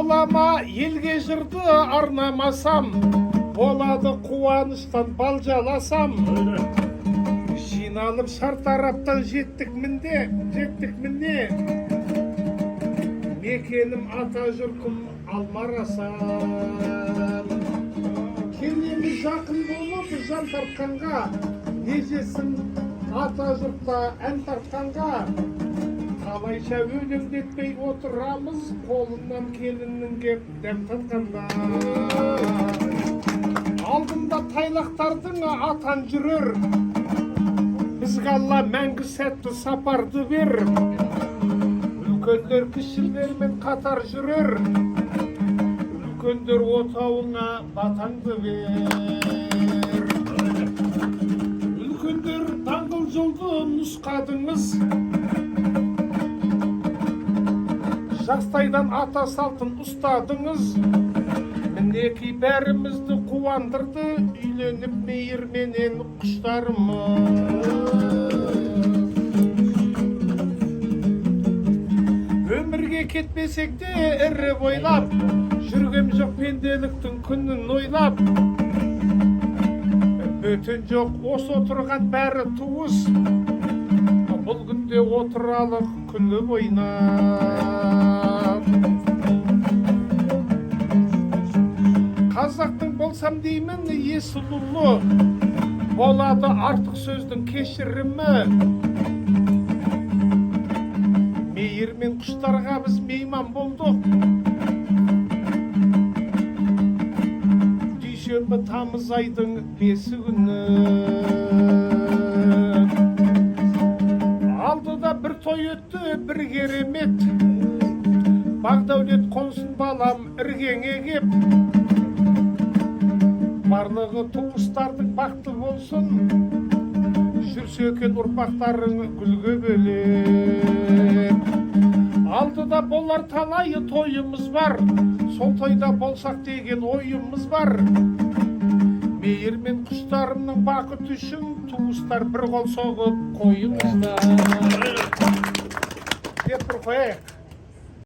Бола ма елге жырды арнамасам, болады қуаныштан бал жаласам. Жиналып шар тараптан жеттік мінде, жеттік міне. Мекенім ата жұртым Алмарасан. Келеміз жақын болып жан тартқанға, не жесін ата жұртта ән тартқанға. Қалайша өлеңдетпей отырамыз, қолынан келіннің кеп дәм татқанда. Алдында тайлақтардың атан жүрер, бізге Алла мәңгі сәтті сапарды бер. Үлкендер кішілермен қатар жүрер, үлкендер отауыңа батаңды бер. Үлкендер даңғыл жолды нұсқадыңыз, жастайдан ата салтын ұстадыңыз. Мінекей бәрімізді қуандырды, үйленіп мейірменен құштарымыз. Өмірге кетпесек те ірі бойлап, жүргем жоқ пенделіктің күнін ойлап. Бөтен жоқ осы отырған бәрі туыс, бұл күнде отыралық күліп ойнап. Қазақтың болсам деймін есіл ұлы, болады артық сөздің кешірімі. Мейірмен құштарға біз мейман болдық, дүйсенбі тамыз айдың 5 күні. Алдыда бір той өтті, бір керемет, Бағдәулет қонсын балам іргеңе кеп. Барлығы туыстардың бақыты болсын, жүрсе екен ұрпақтарың гүлге бөлеп. Алдыда болар талайы тойымыз бар, сол тойда болсақ деген ойымыз бар. Мейірмен құштарымның бақыты үшін туыстар бір қол соғып қойыңыздар деп бір қояйық.